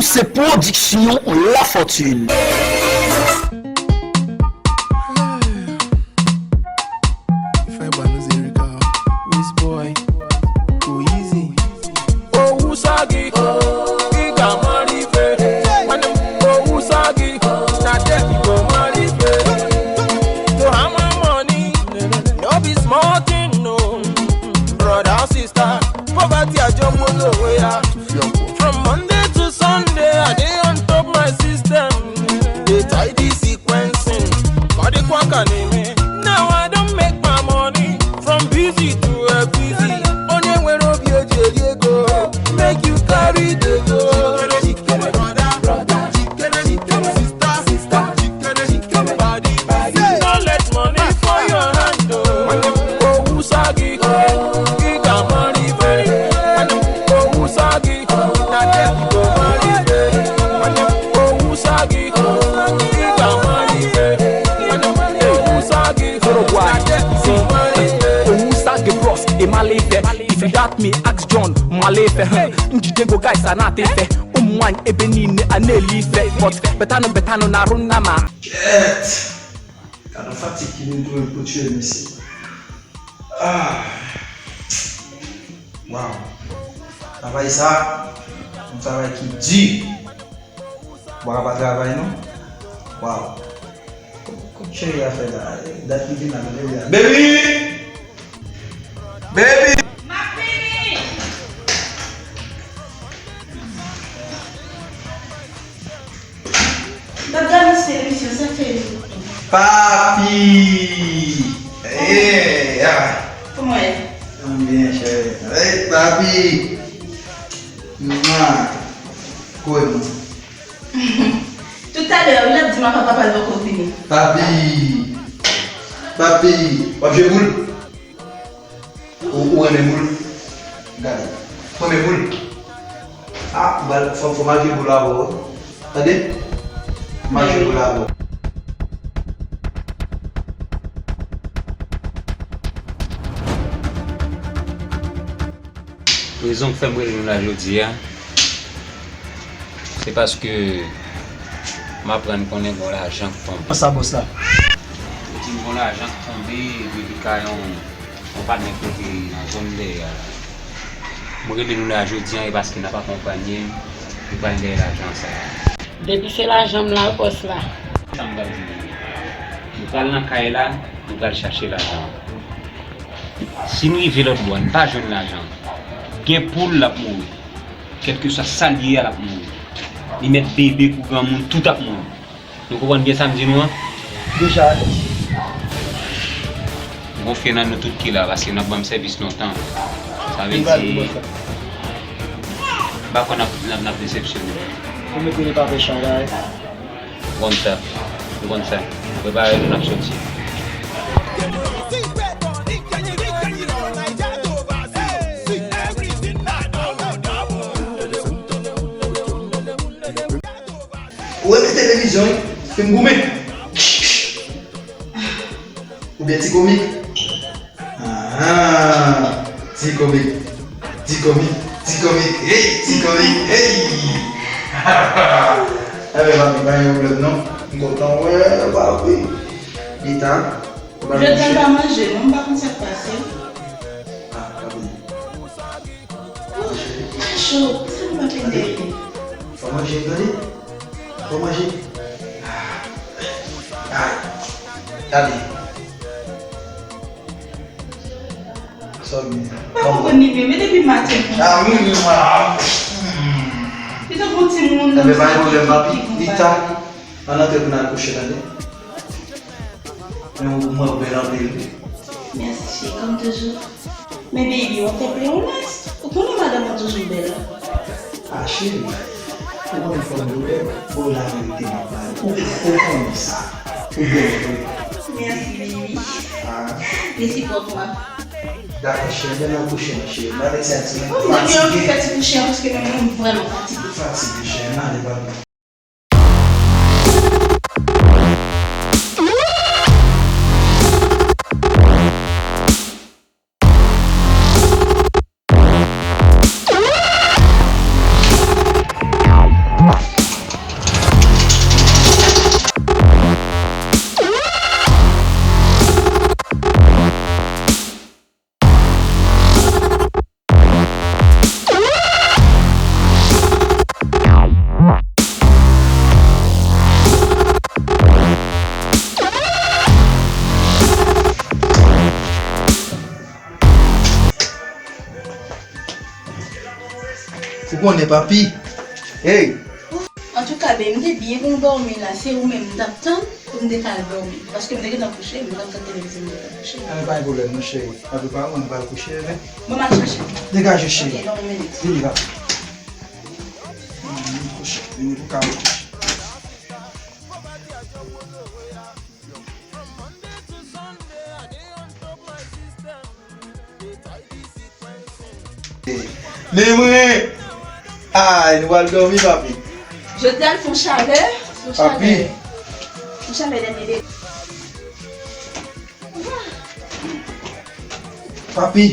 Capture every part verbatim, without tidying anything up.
Se pwodiksyon Lafortune. Fè bwa nou se Erika. Whiz boy. Go easy. Oh, Usagi, oh, Iga Marife. When them go Usagi, na there you go Marife. To hammer money, no be small thing, no. Brother, sister, poverty a jump on the way. From Monday to Sunday, I dey on top my system. Dey tidy sequencing for the Kwankaneme. Now I don make my money from busy to a busy. Onye nwere obi o ji eri ego, make you carry the go. Jikere brother, brother, jikere, jikere sister, sister, jikere, jikere body, body. No let money for your hand, oh. When dem go Usagi, oh, you got money, baby. When dem go Usagi, oh, na there you go money, baby. When dem go Usagi, oh, you got money, baby. When dem go Usagi, oh, na there you go money, baby. Usagi bros e male fè. If you doubt me, ask John, male fè. Huh. Ndi dengo guys a na te fè. Umwany e beni ne ane li fè. But betano betano na run nama. Kèt! Gad yon fatig ki vin tou pou tye mesye. Ah! Waw! Travay sa, yon travay ki di. Bwa pa travay non. Waw! Kot cheri a fè la? Dat li vin la, baby! Baby! Baby! M ap gade ti televizyon, sa k fè li. Papi! Hey, ah. Kòman w ye? Mwen byen, cheri. Hey, papi! Mwa! Kouwè m. Toutalè, lè l ap di m apa papa l poko vini. Papi! Papi! W ap jwe boul? Ou, ou renmen boul? Gade. Ou renmen boul? Ah, ou bal, fò, fò m al jwe boul avè w. Tande? M al jwe boul avè w. Rezon k fè m rele nou la jodi a, se paske m aprann konnen gon lajan k tonbe. Sa bòs la? Yo di m gon lajan k tonbe epi li ka yon, yon patnè kote nan zòn dèyè a. M rele nou la jodi a e paske n ap akonpanye m, nou pral dèyè lajan sa a. Depi se lajan m la wi bòs la. Sa m pral di nou. Nou pral nan kay la, nou pral chache lajan an. Si n rive lòt bò a, n pa jwenn lajan an, gen poul l ap mouri. Kèlkeswa sa l ye a, l ap mouri. Li mèt bebe kou granmoun, tout ap mouri. Nou konprann byen sa m di nou an? Deja alèz. M konfye nan nou tout ki la, paske n ap ban m sèvis lontan. Sa vle di, m pa kwè n ap, n ap, n ap desepsyone. Ou mete li pa fè chan la. Ou konn sa. Ou konn sa. Prepare nou, n ap soti. Ou renmen televizyon wi, fè m goumen. Oubyen ti komik? Ah, ti komik, ti komik, ti komik, hey, ti komik, hey! Enben papi, pa gen pwoblèm non. M kontan wè w papi. Lita, ou pa manje? Jodi a m pa manje non, m pa konn sa k pase. Ah, papi. Manje. Macho, sa nou pa fin dèyè? Fò manje, tande? Fò manje. Ah. Ay. Tande. Sa w gen? Pa konprann li byen, men depi maten. Ah, wi, wi, mwen. Li tankou yon timoun. Enben, pa gen pwoblèm, papi. Lita, ann antre pou n al kouche, tande? Men ou mwen bèl anpil wi. Mèsi cheri, kòm toujou. Men baby, w ap fè plen ou nice. Ou konnen madanm mwen toujou bèl. Ah cheri, ou konnen fò m bèl, bon laverite m ap pale. Ou, ou konnen sa. Ou bèl vre. Mèsi baby. Ah. Mèsi pwòp mwen. Dakò cheri, men nan kouche m cheri. M avèk sa ti fatige. Ou di byen ou fè ti kouche an paske menm mwen m vrèman fatige. Fatige cheri, m ale bye. Konnen, papi. Hey! Antouka, baby, m te byen bon dòmi la. Se ou menm m t ap tann pou m te ka al dòmi. Paske m te gentan kouche, m t ap gad televizyon, m te gentan kouche. Ah, pa gen pwoblèm, non, cheri. Pa prepare, mwen pral kouche, bebe. Bon, m al chache. Degaje, cheri. Ok, ban m yon minit. Vini, papi. Vini kouche. Vini pou ka kouche. Men mwen! Ay, nou pral dòmi, papi. Jodi a, l fè yon chalè, fè yon chalè. Papi. Yon chalè dènye de. Papi.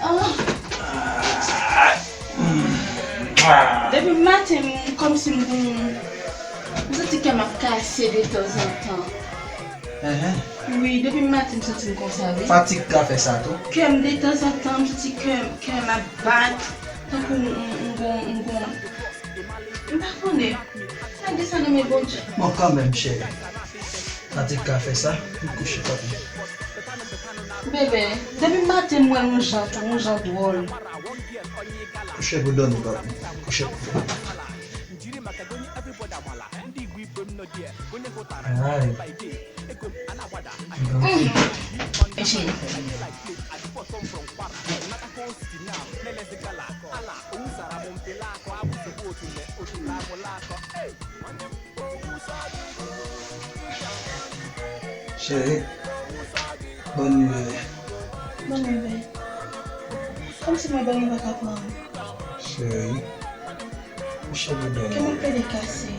Ah. Depi maten, m kòmsi m gon, m santi kè m ap kase de tanzantan. Enhen. Wi, depi maten, m santi m konsa, wi. Fatig ka fè sa tou. Kè m de tanzantan, m santi kè, kè m ap bat. Tankou m, m, m gon, m gon, m pa konnen. Sa desann nan men Bondye. Bon, kanmenm, cheri. Fatig ka fè sa, m kouche, papi. Bebe, depi maten m wè yon jan tou, yon jan dwòl. Kouche pou dòmi, papi. Kouche pou dòmi. Ay. Mèsi. Cheri, bòn nwi, bebe. Bòn nwi, bebe. Kòmsi mwen dòmi pa ka pran. Cheri, kouche pou dòmi. Kè m ap pede kase.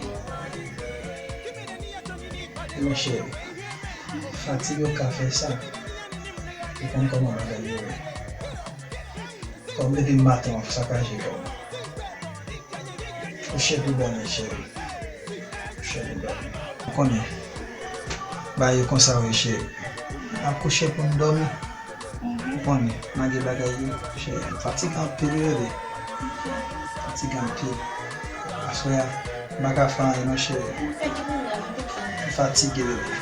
Ebyen, cheri, fatig yo ka fè sa. Ou konn kòman bagay yo ye. Kòm depi maten w ap sakaje kò w. Kouche pou dòmi, cheri. Kouche pou dòmi. Ou konnen, bagay yo konsa wi, cheri. N ap kouche pou n dòmi. Ou konnen, malgre bagay yo, cheri, fatig anpil wi, bebe. Fatig anpil. Aswè a, m pa ka fè anyen non, cheri. M fatige, bebe.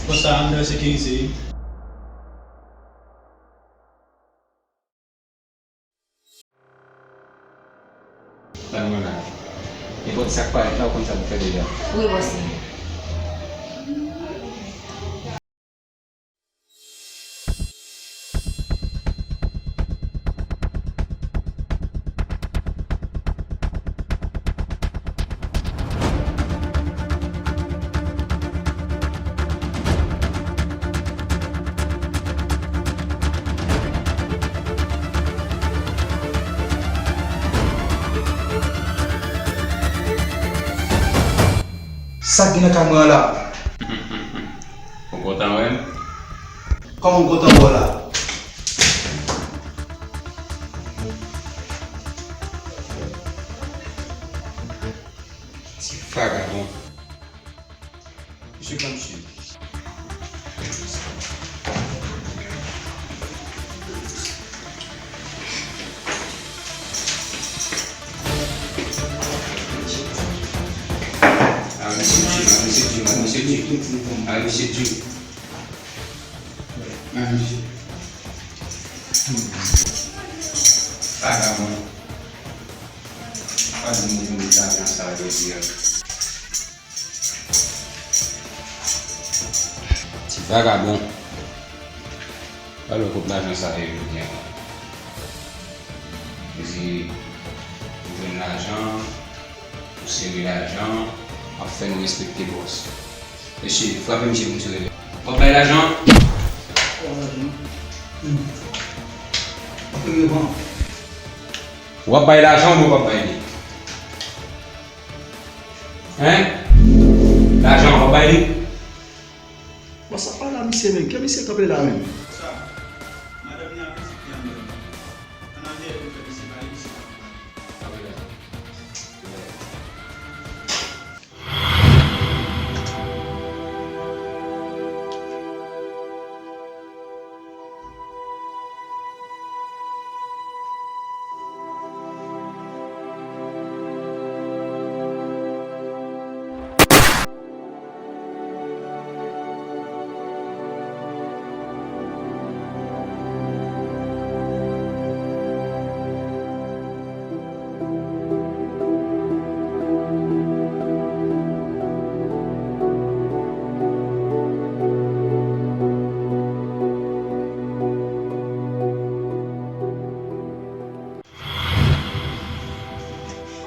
Konsa, under security. Ban mwen la. Nenpòt sa k parèt la, ou konn sa pou fè deja. Wi, bòs. Sa k gen nan kay mwen an la? Ou kontan wè m? Kòman m kontan wè w la? Ti vagabon. Misye pran misye. Ah, misye di mal, misye di mal. Misye di. Ay, misye di. Ay, misye. Vagabon. Pa di m ou vin lajan sa jodi a. Ti vagabon. Alò, kòb lajan sa yo jodi a. Ou di, ou jwenn lajan, ou sere lajan, w ap fè nou respekte bòs. Mesye, frape misye pou misye leve. W ap bay lajan? W ap bay lajan oubyen w p ap bay li? Hein? Lajan, w ap bay li? Bon, sa pa la, misye menm. Ke misye kanpe la menm? Sa, madanm li a pitit li anndan. Ann al dèyè pou fè misye pale, misye pa konn pale. Sa vre la.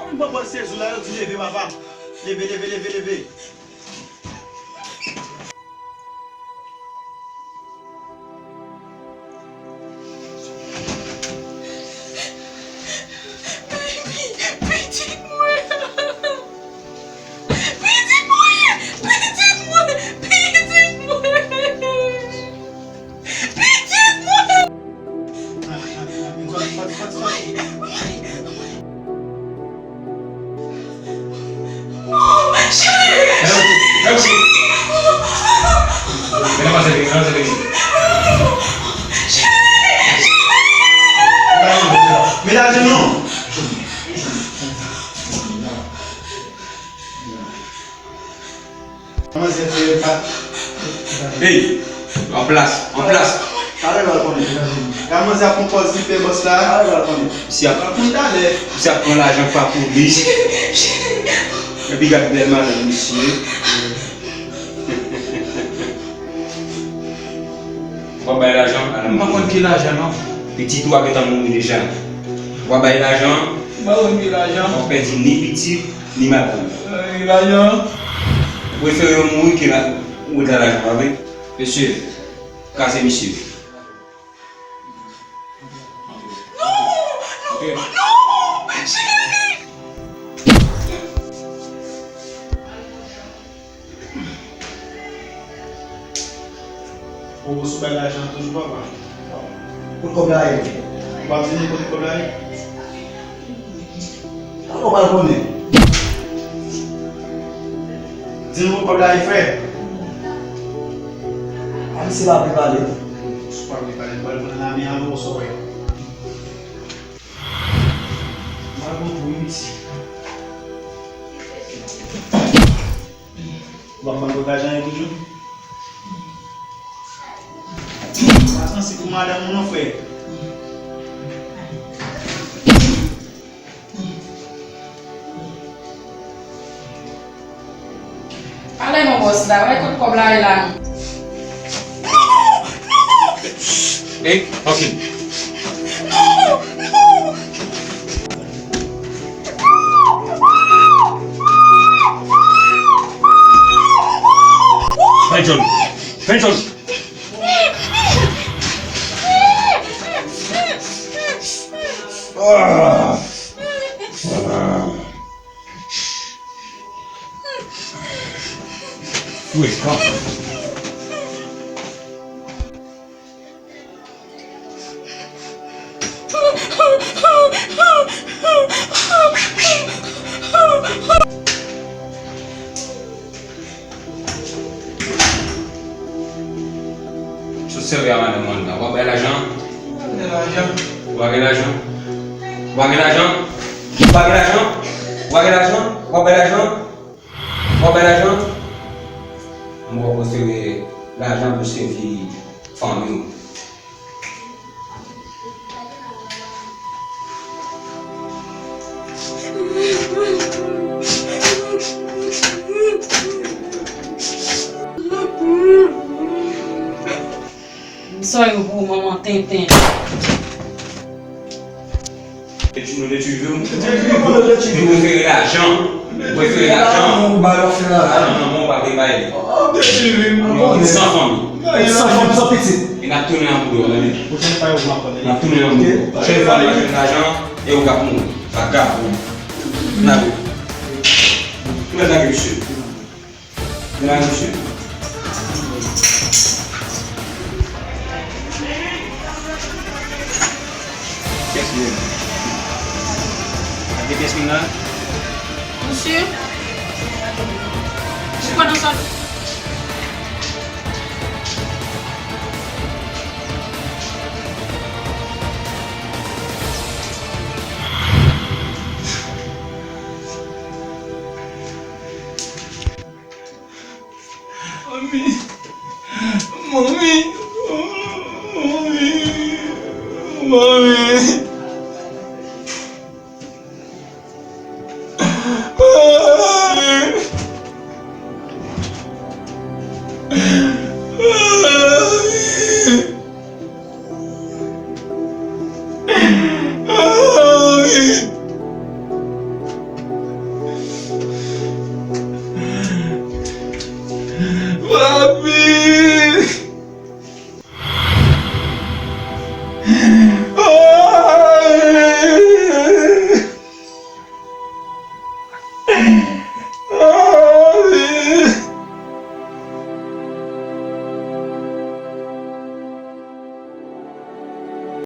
Kòm yon bòbòl sezi w la, yo di leve, papa. Leve, leve, leve, leve. Baby, pitit mwen. Pitit mwen! Pitit mwen! Pitit mwen! Pitit mwen! Medam, non. Manzè fè pa. Hey, an plas, an plas. Talè l al konnen. Gade manzè ap pran pòz li fè bòs la. Talè l al konnen. Misye ap, misye ap pran lajan pa pou li. Epi gade bèl madanm misye. W ap bay lajan? M pa konn ki lajan non. Pitit ou a gentan mouri deja. W ap bay lajan? M pa konn ki lajan. W ap pèdi ni pitit, ni madanm. Ay, lajan. Ou prefere yo mouri ke la, ou ret la lajan, pa vre? Mesye, kase misye. Non! Non! Non! Cheri! Ou sou bay lajan toujou, papa. Kot kòb la ye? Ou pa di nou kote kòb la ye? Kòman w pral konnen? Di nou kot kòb la ye, frè. A, misye pa vle pale. Si w pa vle pale, nou pral pran nan men avè w, sa w wè. Mwen bon pou wi, misye. Ou pa konn bagay jan yo toujou? Patansi pou madanm ou non, frè. Pale non, bòs la, wè kot kòb la ye la non. Hey, ok. Hey, John. Hey, John. Ah. Ah. Frekan. Sot sèvi a madanm ou anndan. W ap bay lajan? W ap bay lajan? W ap bay lajan? W ap bay lajan? W ap bay lajan? W ap bay lajan? W ap bay lajan? W ap bay lajan? Mwen prefere lajan pou sèvi fanmi w. Sa yo pou ou, manman tenten. Detwi nou, detwi vi w. Detwi nou, detwi vi w. Nou prefere lajan. Nou prefere lajan. Ou ba yo fè lajan. Lajan nan men w pa vle bay li. Oh, detwi vi m. Nou san fanmi. San fanmi, san pitit. E n ap tounen an boudon, tande. Pwochèn fwa yo vin ap konnen. N ap tounen an boudon. Pwochèn fwa nou pa jwenn lajan, e ou k ap mouri. Vagabon. N ale. Ou mèt lage misye. Mèt lage misye. Pyès mil. Gade pyès mil la. Misye, ou kwè nan sa? Manmi, manmi, manmi, manmi.